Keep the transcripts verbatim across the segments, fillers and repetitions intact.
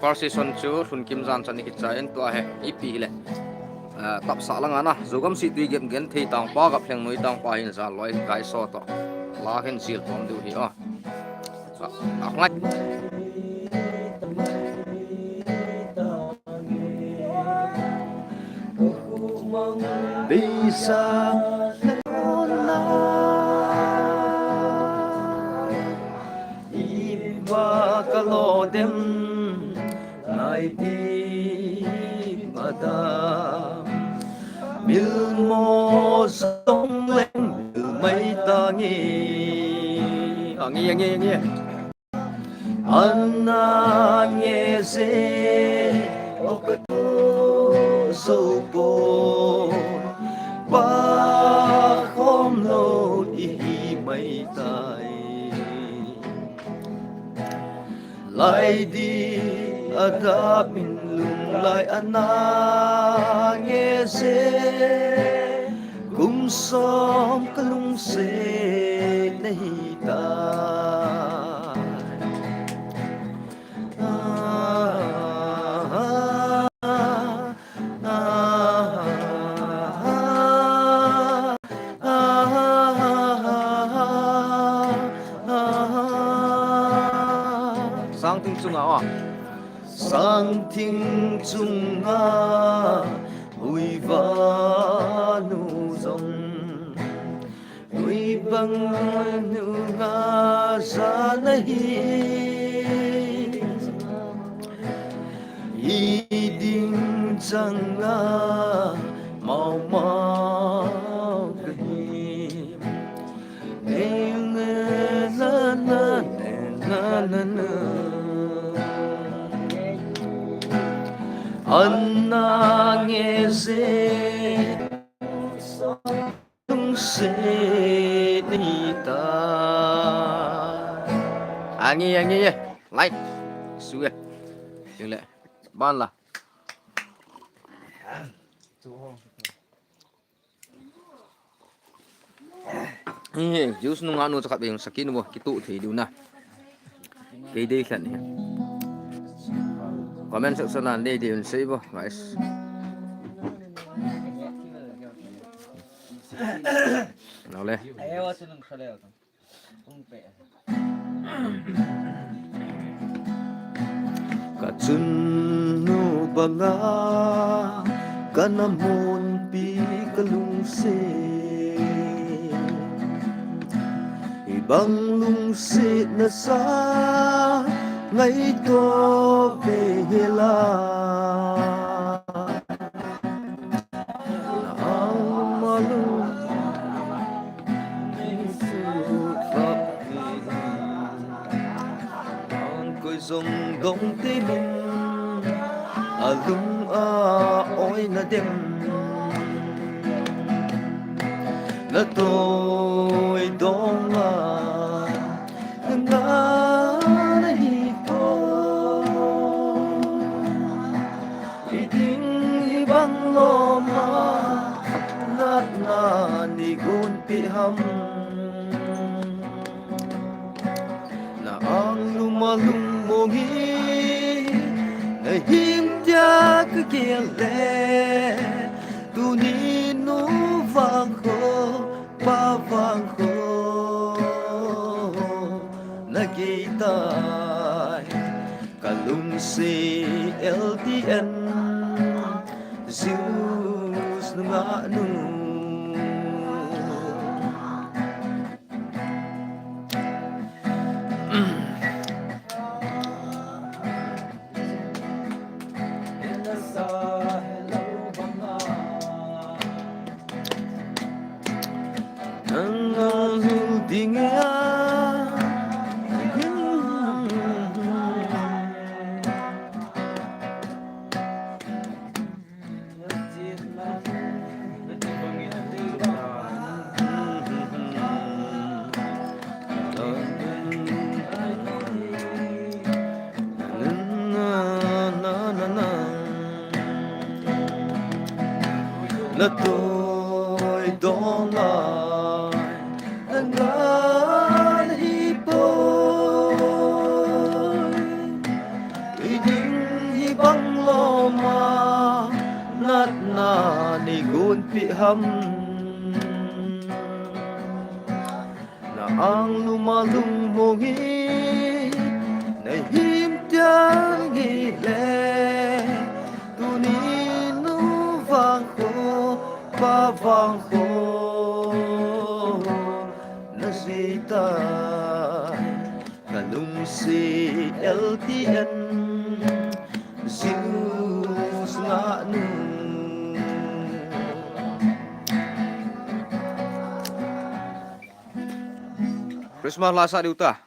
First session chu lhun kim jan chan ni kichai in tua hi ipi hile. Ah, tapsa langa na, Zogam Sittwe Gep genthei tangpa, Gaplheng noi tangpa hin jaloi gaiso toh la khen jil khom diu hi o. Ah, ah, ngai. Beisa na iba ka lo dem nai ti mata. Mil mo song leng mil mai ta nge. Angi, angi, angi. Ana nge se o ka tu so po pa khom lo i hi mai tai. Lai di a da min lung lai ana nge se kum som ka lung se na hi ta. Sang thing chunga o. Sang thing chunga hui va nu jong. Ui bang nu nga sa nahi. I ding chang nga mau mau kahi. Ne na na ne na na na. An na nge se. Tung se ni ta. Angi, angi ye. Like. Su ye. Yung le. Ban la. Ni, juice nunga nu chakhat be yung saki nu bo. Kitu thei diu na. Kei dei khan hi. Comment section a dei dei un sei bo, guys. Nau le. Ka chun nu banga ka na mun pi ka lungse. Ibang lungset na sa ngaito behela. Na ang malung ang koi zong dong te min alung a oi na dem. Na toi dong a nga na hi po. I ding i bang loma nat na ni gun pi ham. Na ang luma lung mongi na him tia ka kiel le. Tuni nu vang ko pa vang ko na gei tai. Ka lungse L T N Zeus nunga nu. Na toi dong lai na ngan hi poi. I ding Bang loma natna nei gonpeh ham. Na anglum a lungmong hi na him tiang hile, tuni nu vang kho, pa vang kho, na jui tai. Ka lungset L T N Jews ngah nu. Christmas la sa diu ta.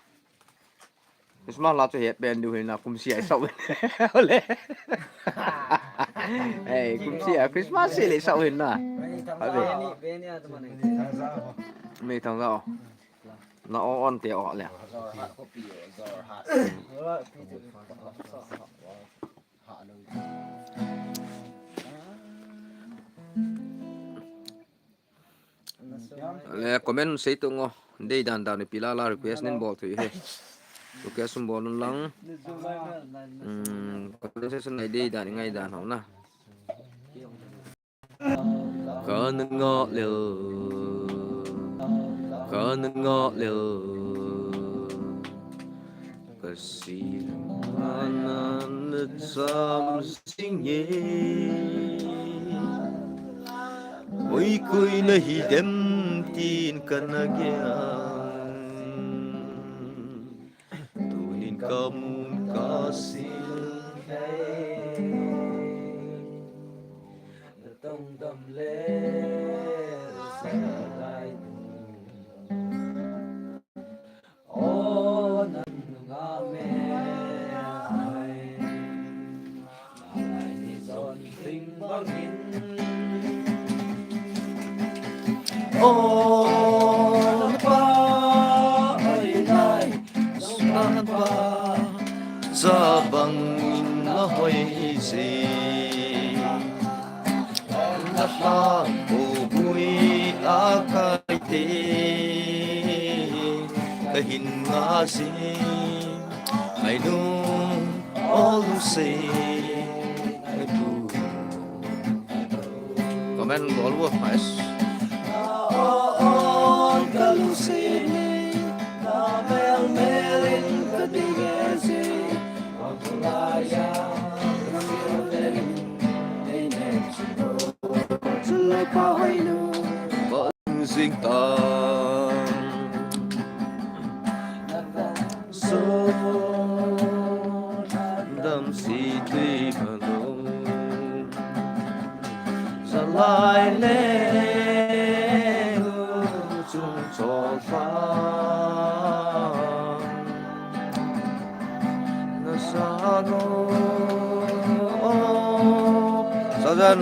Christmas la chu het pen diu hina, kumsia i sau hin. Ole. Hey, kumsia Christmas se le sau hina. Abe. Meithangja o. Na o on te o le. Le comment sei tu ngo. Dei dan dan ni pila la request nin bol tu he. Request bol un lang. Hmm, comment section nei dei dan ngai dan ho na. Kana ngah lel, kana ngah lel. Ka silna na cham jing e. Koi koi na hi dem tin kana gel. Tunin ka mun ka sil thei. Na tong dam le sa lai tu. O nan nunga me ai. Ai ni son ting bangin. O pa ai lai. Sungpa, sa bangin na hoi se. Na hlang ko bui a kai te. Ka hin nga se. Ai nu, o lu se. Ai bu. Comment bol vo, nice. Sing ta. So dam si tui ma lo. Sa lai le chung chol fa. Na sa no. Sajan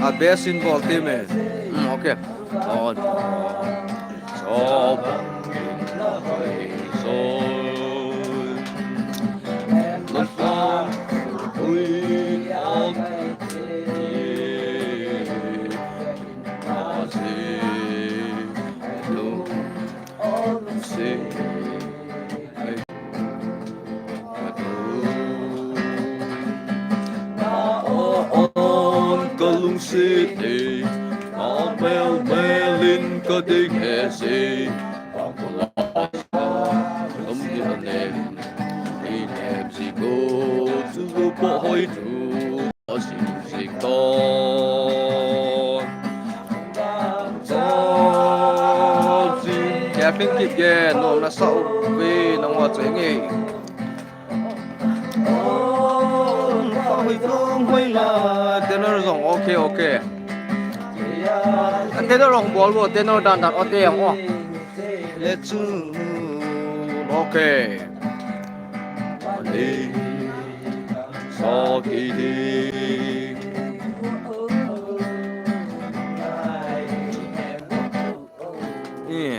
a best in bol team e. Hmm, okay. On. Na o on ka lungset e, na mel mel in ka ding e se. Bang ko la sa, um di na ne, di ne si ko, tu ko po hoi tu, o si si ko. Kepin kip ye, no na sa u ve, nang wa cheng e. Tenor jong, okay, okay. Tenor jong bol vo, tenor dan dan, okay jong o. Let's, okay. Sa ki di.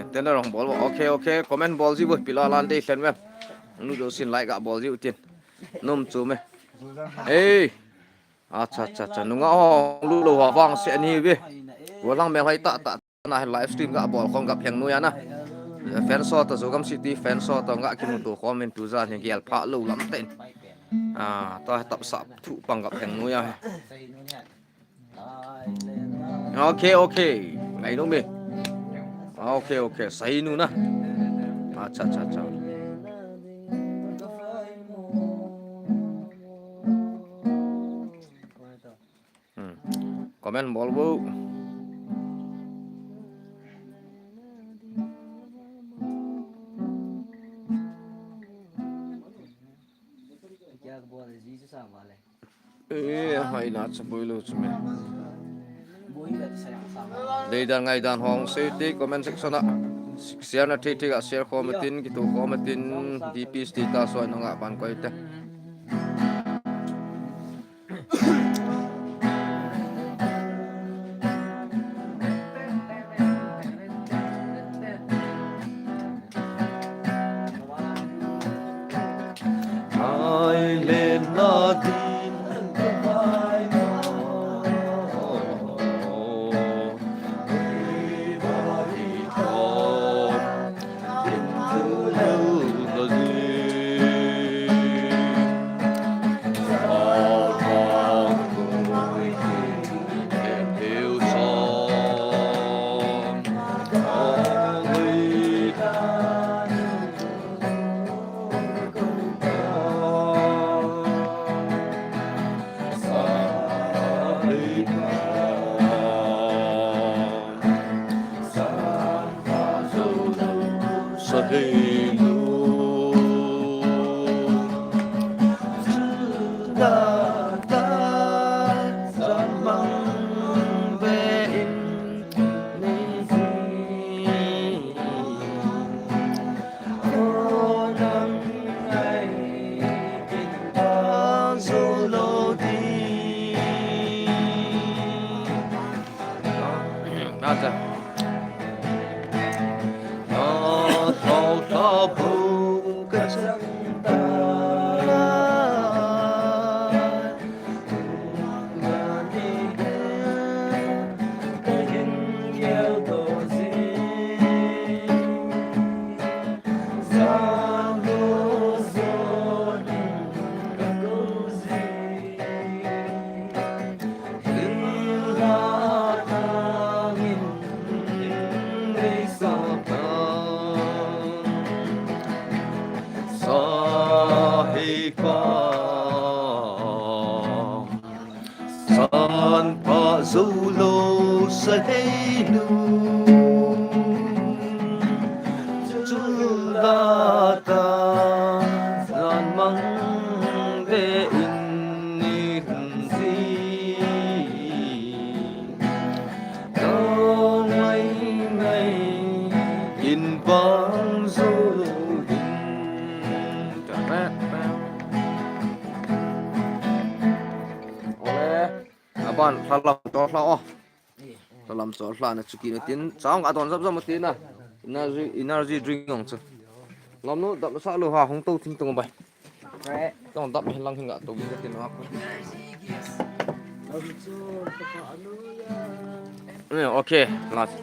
Tenor jong bol vo, okay, okay. Comment bol ji vo, pila lan dei sen ve. Nu jo sin like a bol ji u tin. Num chu me. Ei. Acha, acha, acha. Nunga hong lu lo ha vang se ni ve. Wa lang me hai ta ta na live stream ga bol khong ga pheng nu ya na. Fan so ta Zogam City fan so ta ga kimu tu khom in tu jan hi gel pha lo lam ten. Ah, to tap sa thu pang gap heng nu ya. Okay, okay. Ngai nu me. Okay, okay. Sai nu na. Acha, acha, acha. Hmm. Comment bol bo. Eh, hai na cha boi lo chu me. Deidan ngaidan hung sei te comment section a. Share na thei thei a share khom tin, kitoh khom tin, D P status a soi nung a pan koi te. San pha zo lo sahei nu. Chulda ta zan mang ve in ni hun ji. Ka ngai ngai in bang zo lo in. Ole. Aban, lhalam chol lha o. Lhalam chol lha na chu kit na tin, chang a don jap jap ma tin na. Energy, energy drink jong chu. Lam nu dap sa lo ha hung to thing tong bai. Tong dap hi lang hin ga to bin tin ha. Eh, okay, last.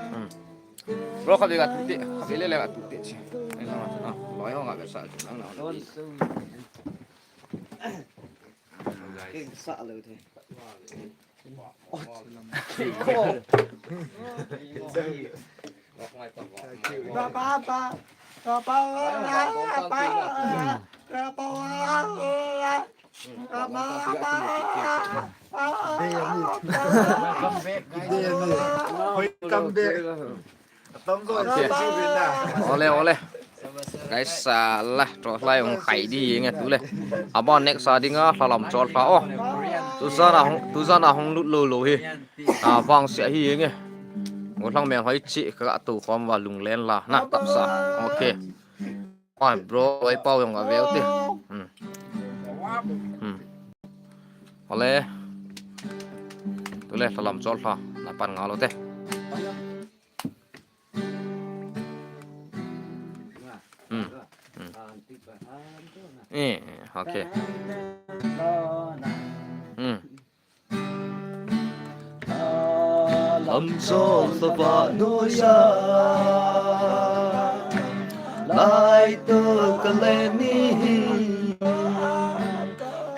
Hmm. Bro, khatvei ga tu te, khatvei le le ga tu te chi. Ai, na, na, loi ho ga be sa, na, na. King sa lo the. Ba, ba, ba. Ba, ba, ba, ba. Ba, ba, ba, ba. Welcome back. Ole, ole. Guys, ah, la, tro lai hung khai di nge tu le. Aban next a dinga lhalam chol lha o. Tu jana hung, tu jana hung lut lo lo hi. Ah, vang sia hi nge. Ngo lang meng hoi chi ka tu khom va lunglen la. Na tap sa. Okay. Oi, bro, oi, pau jong a veu te. Hmm. Hmm. Ole. Tu le lhalam chol lha. Na pan nga lo te. Hmm. Hmm. Eh, eh, okay. Hmm. Chol sava noiya, lai to kale ni hi,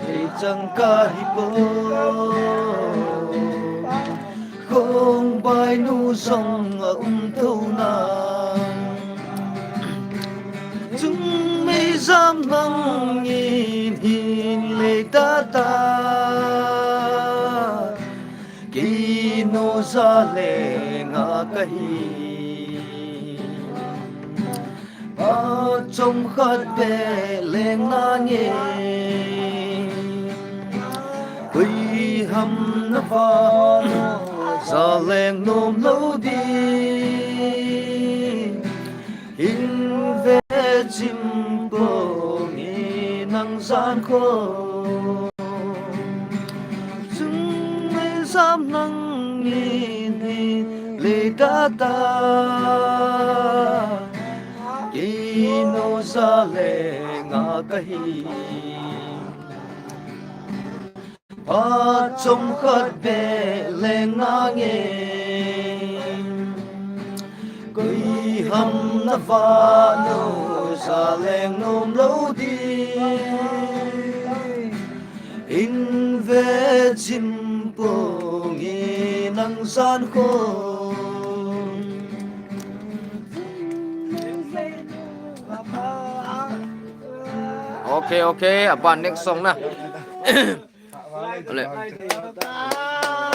kei chang kahi poi. Khongbai nu jong aum thou na, chung mei jam nang in hin lei tata. Kei nu ja leng a kahi, phat chomkhat beh leng nange. Koi ham na va nu ja leng nom lou ding. Hin ve chim ponge nang jan khom. Chung mei jam nang in hin lei tata. Kei nu ja leng a kahi, phat chomkhat beh leng nange. Koi ham na va nu ja leng nom lou ding. Hin ve chim ponge nang jan khom. Ok, ok, aban next song na. Ale.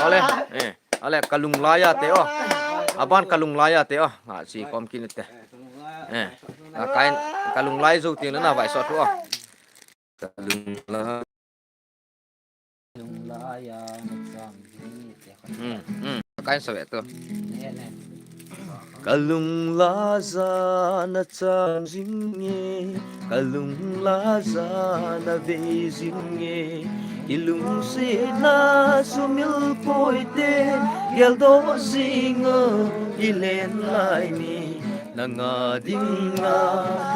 Ale. Eh. Ale, Kalung Laiya te o. Aban Kalung Laiya te o. Ha, si kom kin te. Eh. A kain Kalung Lai jou tin na vai so tu o. Kalung Lai. Kalung Laiya na chang jing e te. Hmm, hmm. Kain sa ve tu. Ne, ne. Kalung la ja na chang jing e, kalung la ja na ve jing e, kilungsetna sumil poi te, geldoh jing o, kilen lai ni, nanga dinga,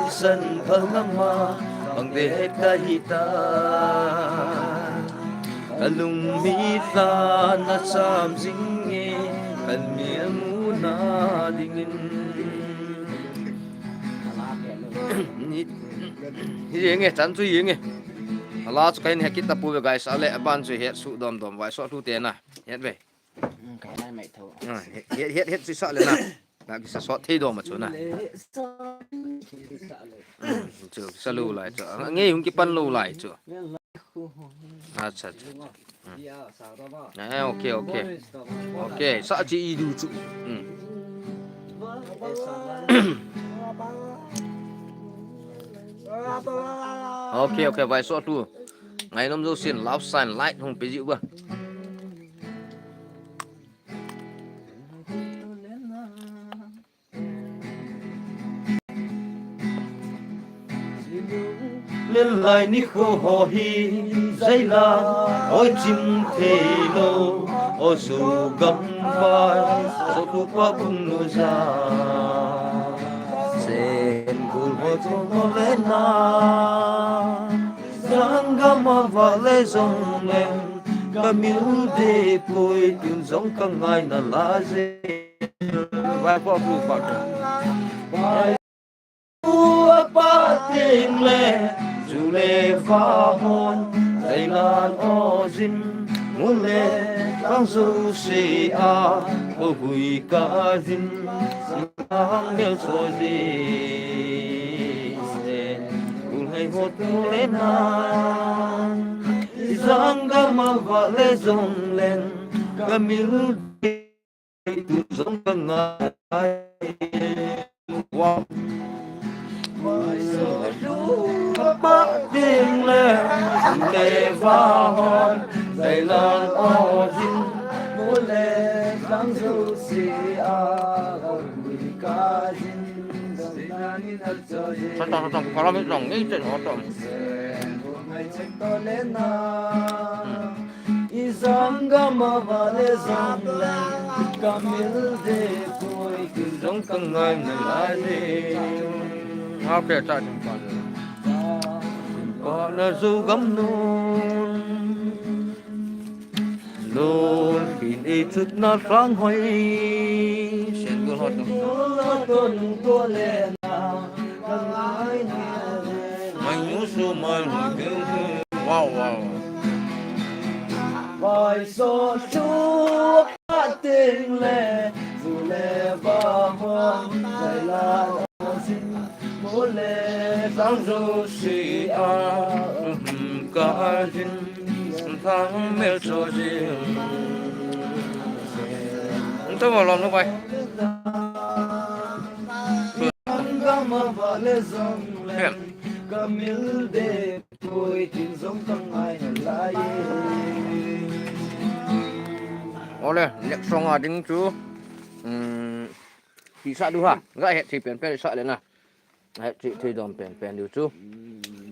isan phal ngama, bang det kahi ta. Kalung mitla na cham jing e, kalmil muna dingin. Hi jeng e, chan chu jeng e. Ala chu kahin he kit tapouve guys, ale aban chu het suh domdom vai so tu te na. Het ve. Hmm, kahin mai tho. Ah, het, het, het chu sa le na. Na kisa sot thei dom a chu na. Hmm, chu sa lou lai chu. Ngei hung kipan lou lai chu. Acha, acha, acha. Hmm. Eh, ok, ok. Ok, sa chi i du chu. Hmm. Ok, ok, vai so tu. Ngainom jousen love sign like hung pe jiu ba. Lelai nikho ho hi jaila, oi chim thei lou, o su gam vai, so tu pa bung nu ja. Sen gul ho tu no le na, jang gam a va le jong le, ka mil de poi tun jong ka ngai na la je. Vai po pu pa. Vai pu a pa ting le, ju le fa hon, dai lan o jin, mun le, bang su si a, ko hui ka jin, si ang mel so ji. Kul hai hot mu le na, i jang gam a va le jong leng, ka mil tu jong ka ngai. Wow. Pa ding le, le va hon, dai lang o jin, mu le, lang ju si a, hui ka jin, dai lang in al cho jin. Sa tong, sa tong, kalam in tong, ni chen ho tong. Ngai chen to le na. Hmm. I jang gam a va le jong le, ka mil de poi, kin jong ka ngai na lai de. Ngau ke cha jing pa le. Pa na ju gam nu. Lol, kin ei chutna sang hoi. Sen gol hot nu. Mai nu su mai nu. Wow, wow. Vai so chu ating le, zu le va hong, zai la zin. Mole sang zo si a, ka jin, sang mel cho jin. Tamo lom nu bai. Ka ma va le zong le, ka mil de, poi tin zong ka ngai lai. Ole, next song a ding chu. Um, Ti sa du ha. Ga het thei pen pen sa le na. Het thei thei dom pen pen du chu.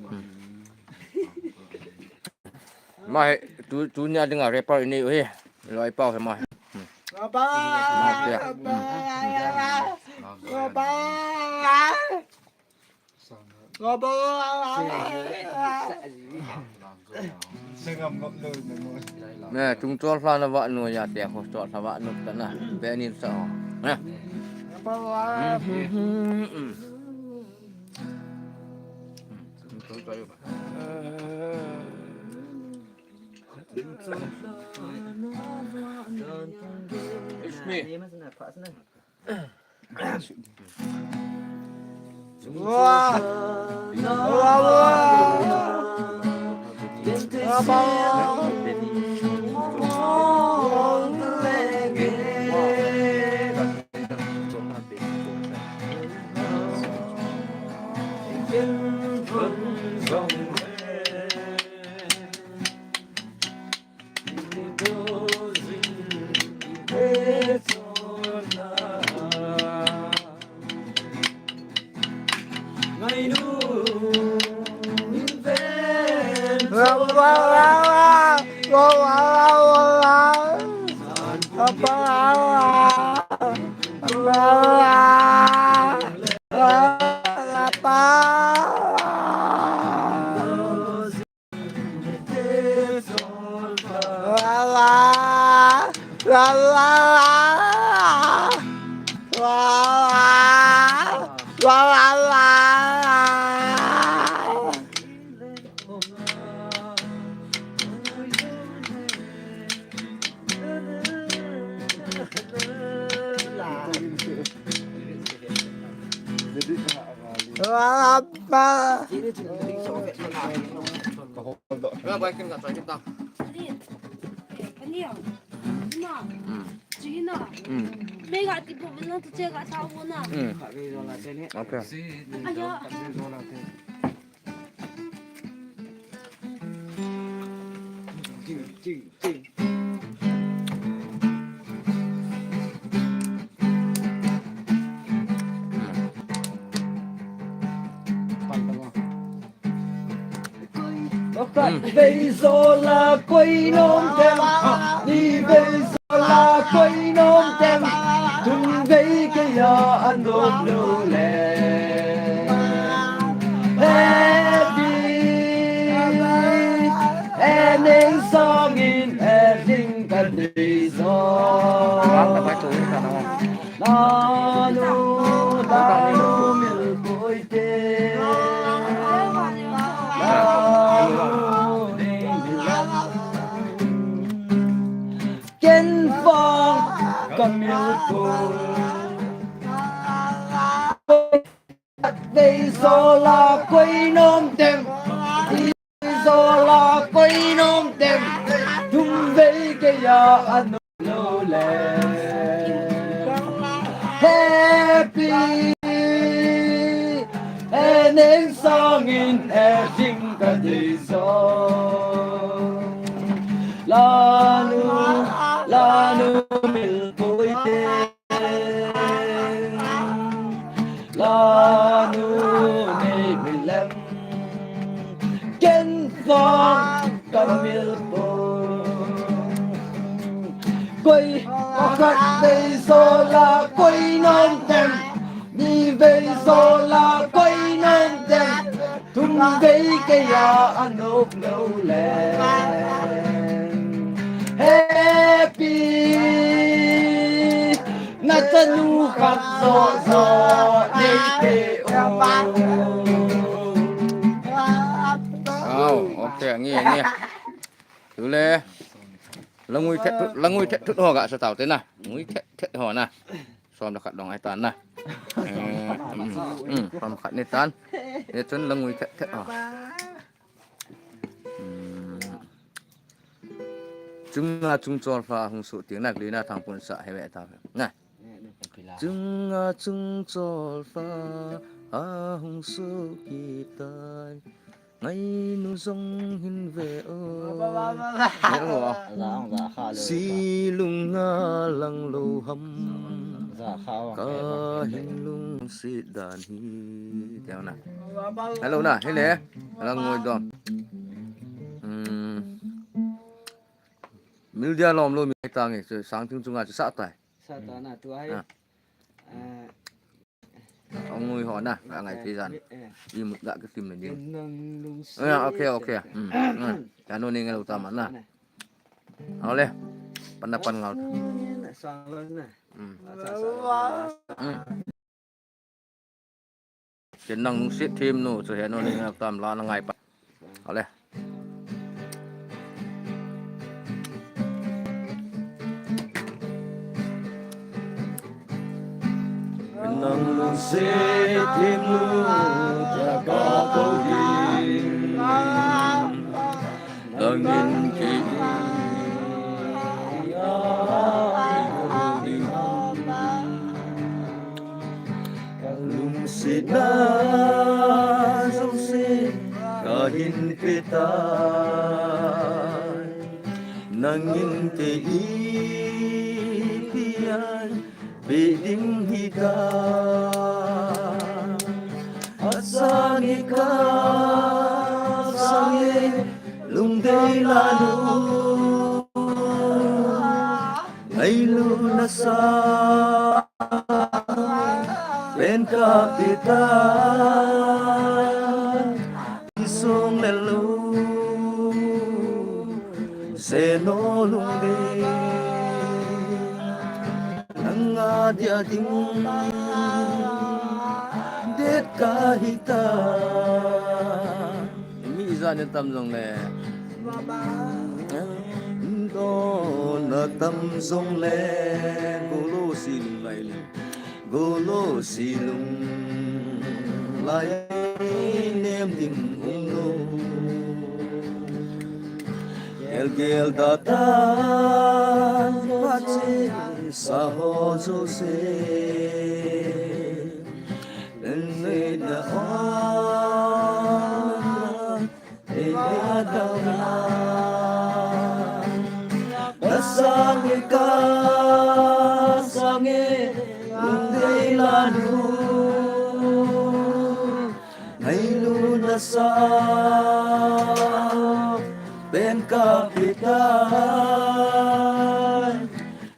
Hmm. Ma he tu tu nia dinga rapper ni u he. Loi pau he ma he. Hmm. Baba. Ma tia. Baba. Baba. Ne, tung chol hla na va nu ya te ho chol hla va nu ta na. Be nin sa ho. Ne. It's me. Vei zola koi nom tem, ni vei zola koi nom tem, tun vei kei a anom lou le. Happy, e neng sangin e ding ka dei zo. Nanu, nanu mil poi te. Nanu, nanu mil. Ken vang ka mil poi. Vei zola koi nom tem. Vei zola koi nom tem. Tum vei kei a anom lou le. Happy. E neng sangin e ding ka dei zo. Lanu, lanu mil poi te. Lanu nei milem. Ken vang ka mil poi. Koi, pakhat vei zola koi nom tem. Ni vei zola koi nom tem. Tum vei kei a anom lou le. Happy, na tanu khat jo jo nei pe o. Au, okay, nge, nge. Tule. Langui thet thut, langui thet thut ho ga sa tau te na. Ngui thet thet ho na. Som le khat dong ai tan na. Eh, mm, mm, som khat ni tan. Ye chun langui thet thet ho. Hmm. Chunga chungchol fa hung su ting nak li na thang pun sa he ve ta. Na. Chunga chungchol fa a hung su ki tai. Ngai nu jong hin ve o. Ve o. Silunga lang lo ham. Ka hin lungset dan hi. Teo na. Hello na, hele. Lang ngoi dom. Hmm. Mil dia lom lo mi tang e, chu sang thing chunga chu sa tai. Sa ta na tu ai. Ah. Ah. Ong ngui ho na, ka ngai thei jan. Eh. I mut ga ka tim na ding. Ken nang lung si. Ah, okay, okay. Hmm. Hmm. Ka no ni ngal ta ma na. Na. Au le. Pan na pan ngal. Na sang lo na. Hmm. Sa, sa, sa. Hmm. Ken nang lungset thim nu, chu he nu ni ngap tam la na ngai pa. Au le. Ken nang lungset thim nu, ta ka ko hi. Nangin ki lungsetna jouse kahin pe tai. Nangin kei ipi ahi pe ding hita. Asange ka sange lungdei lanu. Ngailut nasa pen ka pe tai. Isung lelu seno lungdei. Nanga dia ding det ka hita. Mi ijat in tam jong le. Dona tam jong le. Golo si lung lai le. Golo si lung lai nem ding um lo. Gel gel da da pa che sa ho jouse. Len le na ho. Ei, ei, a, ta, na. Ka sange, ka sange, lungdei lanu. Ngailut nasa pen ka pe tai.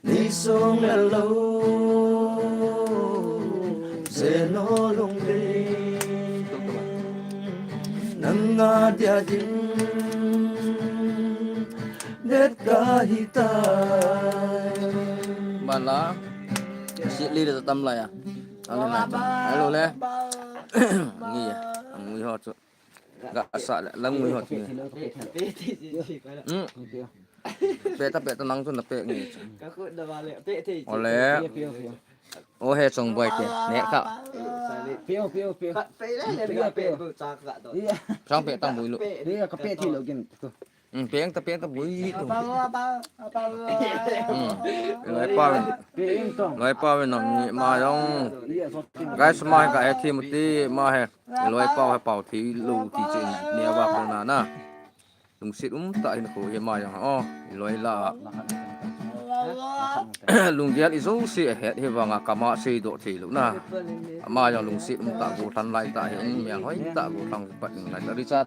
Ni sung le lo, seno lungdei. Nanga dia ding det ka hita. Bala, si li le tam la ya. Alo na. Alo le. Ni ya. Ang wi ho chu. Ga sa le, lang wi ho chu. Hmm. Pe ta, pe ta, nang chu na pe nge. Ole. O he chong boi te. Ne ka. Pio, pio, pio. Chang pe tang boi lo. Ka pe thi lo gin. Hmm, pe ta, pe ta boi to. Hmm. Loi pa. Pe tong. Loi pa ve na mi ma jong. Guys, ma ka e thi mu ti ma he. Loi pau he pau thi lo ti chu in nia va ko na na. Lungset um ta hin ko he ma jong o. Loi la. Lunggel i jouse a het hi vanga kama sei doh thei lo na. Ama jong lungset um ta, go thang lai ta hi, um, miang hoi ta, go thang pat lai ta. Richard.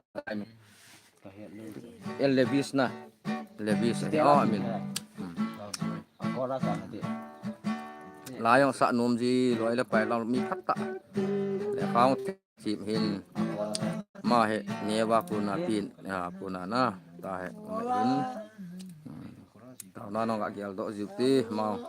El Levis na. Levis. Oh, amin. Hmm. Lai jong sa nom ji, loi le pai lang mi phat ta. Le khang thim hin. Ma he, neva kuna pin, ya, kuna na. Ta he, ma hin. Hmm. Nana ga geldoh jiu te mau.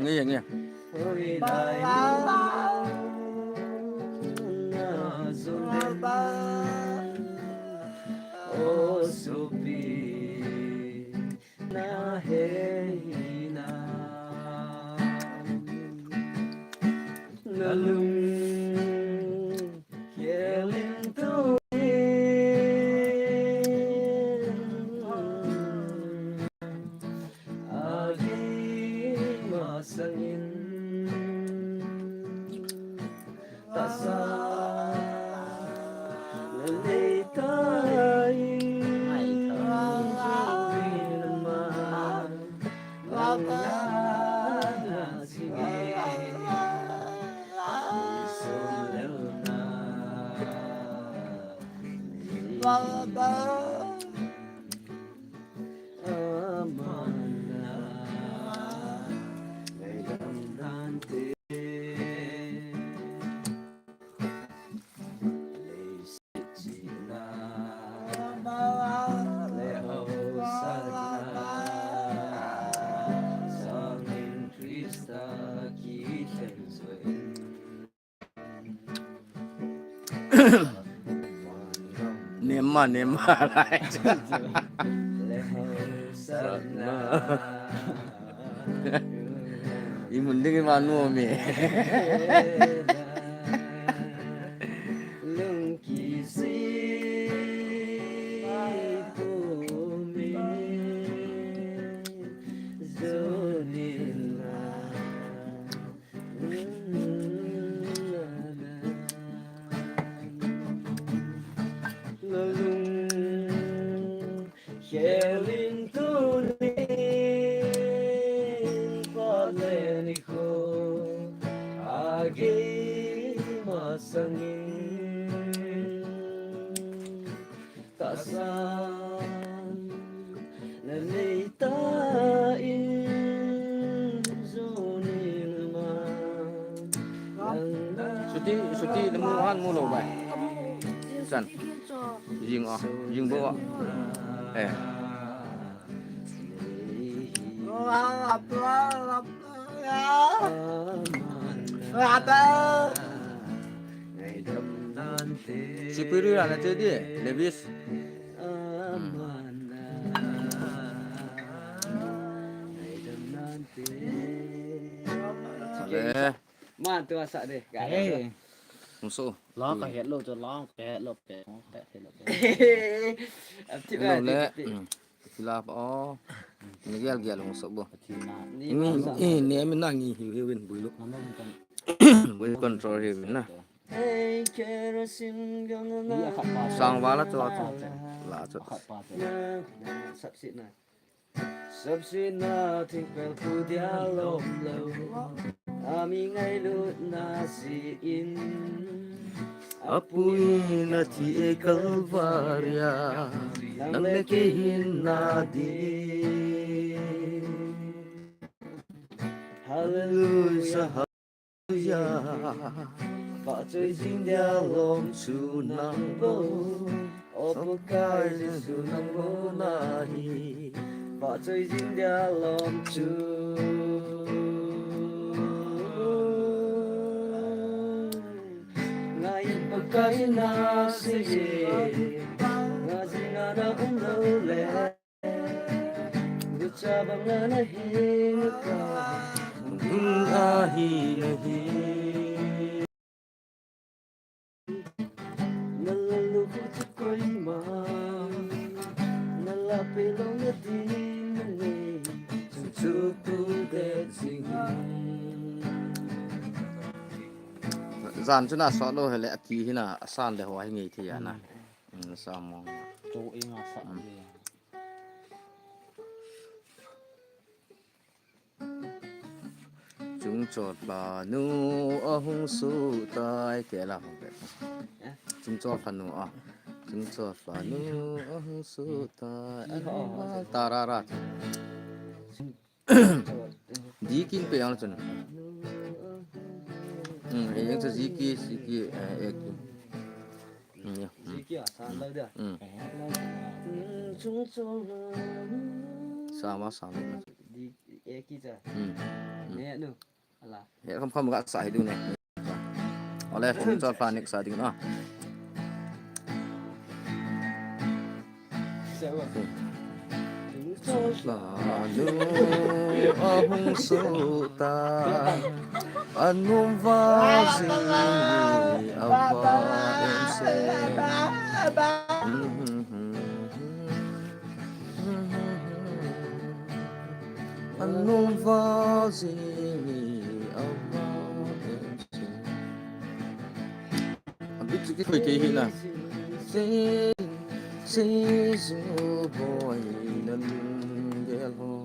Nge, nge. Nema, nema. Imun ding ima nu mi. Suti, suti, le mu han mu lo bai. San. Jing a, jing bo a. Eh. Superior ana te di, Levis. Hmm. Ale. Man tu asa de. Hey. Muso. La ka het lo, cho la ka het lo, pe, ka het lo, pe. Ap ti ba, le. Hmm. Sila pa, oh. Ni gel gel muso bo. Ni, ni, ni, mi na ngi hiu hiu win bui lo. Bui control hiu win na. Sang vala cho cho. La cho. Sapsina thingpel khu dia lom lo. Ami ngailutna jeh in. Apu in athi e Kalvaria. Nang le kei hinna din. Hallelujah. Vahchoi jing dia lom chu nang bou. O Pakai Jesu nang bou nahi. Vahchoi jing dia lom chu. Ngai Pakai na seiye. Nga jing ana um lou le. Jan chu na sot lou hile, ati hina, asan le ho hi ngei thei ana. Hmm. Hmm, sa mo. Chu inga sa. Hmm. Chungchol lha nu ahung sutai, kei la hung pe. Chungchol lha nu a. Chungchol lha nu ahung sutai. Tarara. Di kin pe ang chun. Hmm, eh, yang sa ziki, ziki, eh, eh, ki. Hmm, ya. Hmm. Ziki a, sa lau dia. Hmm. Sa ma, sa ma. Di, eh, ki cha. Hmm. Hmm. Ne, nu. Ala. Ya, kham kham ga sa hi du ne. Ole, chungchol lha next sa ding na. Chungchol lha nu ahung sutai. Anum va jing ni ava em se. Anum va jing ni ava em se. A bit chu kithoi kei hi na. Se, se, zu boi na lung gel ho.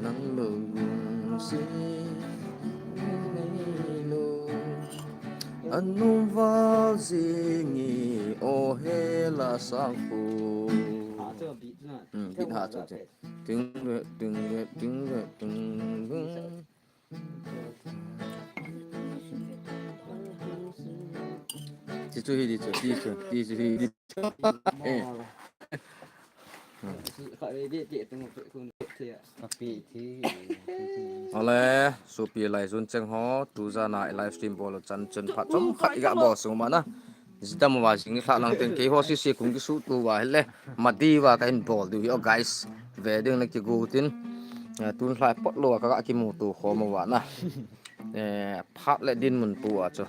Nang lo lung se, nei lo. Anum va jing ni o he la sang khu. Hmm, bit ha chu che. Ting, ting, ting, ting, ting. Ti chu hi di chu, ti chu, ti chu hi di chu. Eh. Ale, sopi lai jun cheng ho, tu jan a i live stream bol chan chun phat chomkhat i ga bol sung ma na. Jidam uva jing ni lhah lang teng kei ho sisi kung kisuhto uva hile, madi uva kahin bol diu hi o guys. Ve ding na kigo tin, ah, tun lhai pot lou a ka ga kimuto khom uva na. Eh, phat le dinmun pu a chu.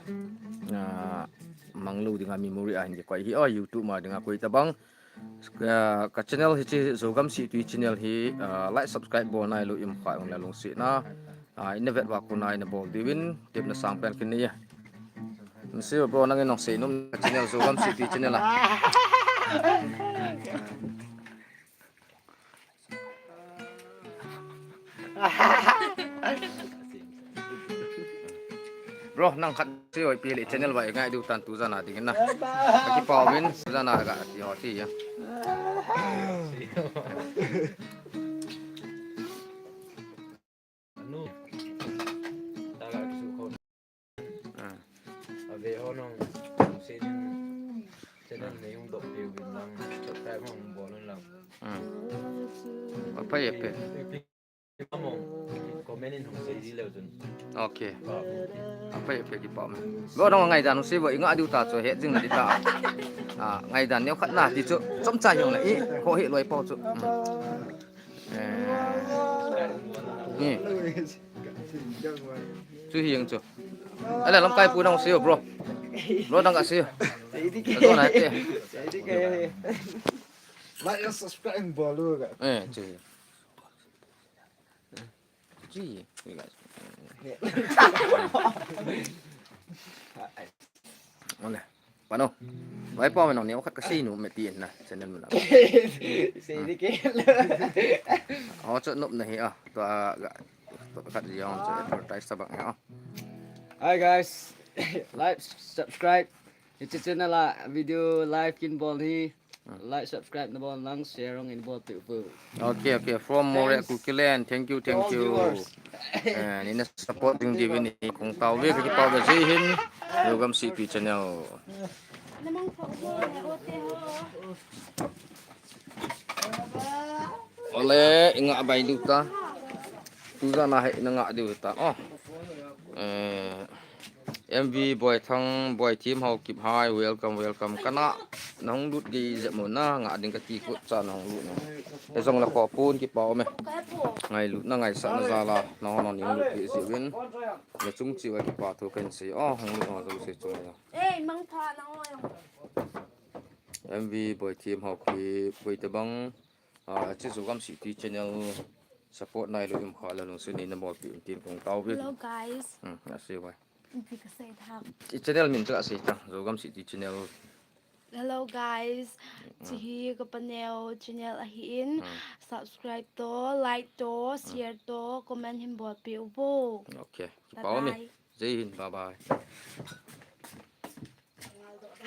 Ah, mang lou dinga memory a hin kikoi hi o YouTube ma dinga koi tabang. Ka, ka channel hiche Zogam Sihtui channel hi, ah, like, subscribe bol nailou i um kha ung le lungsetna. Ah, ina vet uva kona ina bol diuvin, tepna sangpen kin nei e. Nung sei bro, nangin nung sei nom ka channel Zogam Sihtui channel a. Bro, nang khat sei oi pi le channel va i ngai diu tan tu jan a dingin na. Ka kipah uvin, tu jan a ga ti ho ti ya. Anu. Taga kisu khom. Ah. Ave ho nung sei ding channel nei hung dop piu vin lang, subscribe hung bol un lang. Ah. Aphai aphai. Comment in hung sei ji leu chun. Okay. Aphai aphai, kipah um e. Lo dong ngaidan hung sei vo, i nga diu ta chu het jing na di ta. Ah, ngaidan neo khat na ti chu chomcha hiong le i kho he loi pau chu. Hmm. Eh. Ni. Chu hi ang chu. Ale lamkai pu nang sei o, bro. Bro, nang ka sei o. Sei di ke. Bro, na te. Sei di ke. Like and subscribe bol u ga. Eh, chu hi. Chu hi. Ale. Pano. Vai pa me nong ni o khat ka sei nom e ti na channel mun a. Sei di ke. O chu nom na hi a. Tua ga, tua khat ji ong chu advertise ta bang a. Hi guys. Like, subscribe. Hiche channel a video live kin bol hi. Like, subscribe na bol lang, share hung in bol piu piu. Okay, okay. From Moreh, Kukiland. Thank you, thank you. Eh, ni na support ding diuvin ni kong tao ve, ka kipah uve. Jai Hind, Zogam Sihtui channel. Ole, i nga bai diu ta. Tu jan a hi i nga diu ta. Oh. Eh, M V Boithang, Boithim Haokip, hi, welcome, welcome. Kana, nahung lut gei jep mo na, nga ding kati kut cha nahung lut na. Hijong le kho pun kipah um e. Ngailutna ngaisahna jal a, nahung nahung lut gei jep in. Na chung cheh uva kipathu kahin sei. Oh, hung lut ho jouse chung a. Eh, mangpha nang o. M V Boithim Haokip, Boitebang. Ah, hiche Zogam Sihtui channel support nailou i um kha le lungset neina bolpeh un tin kong tao ve. Hello guys. Hmm, a sei vai. Ipi ka sei tham. I channel min chu a sei tham, Zogam Sihtui channel. Hello guys. Chihi ka paneo channel ahin. Subscribe to, like to, share to, comment hin bolpeh uvo. Okay. Bye Kipah ume. bye. Jai Hind, bye bye.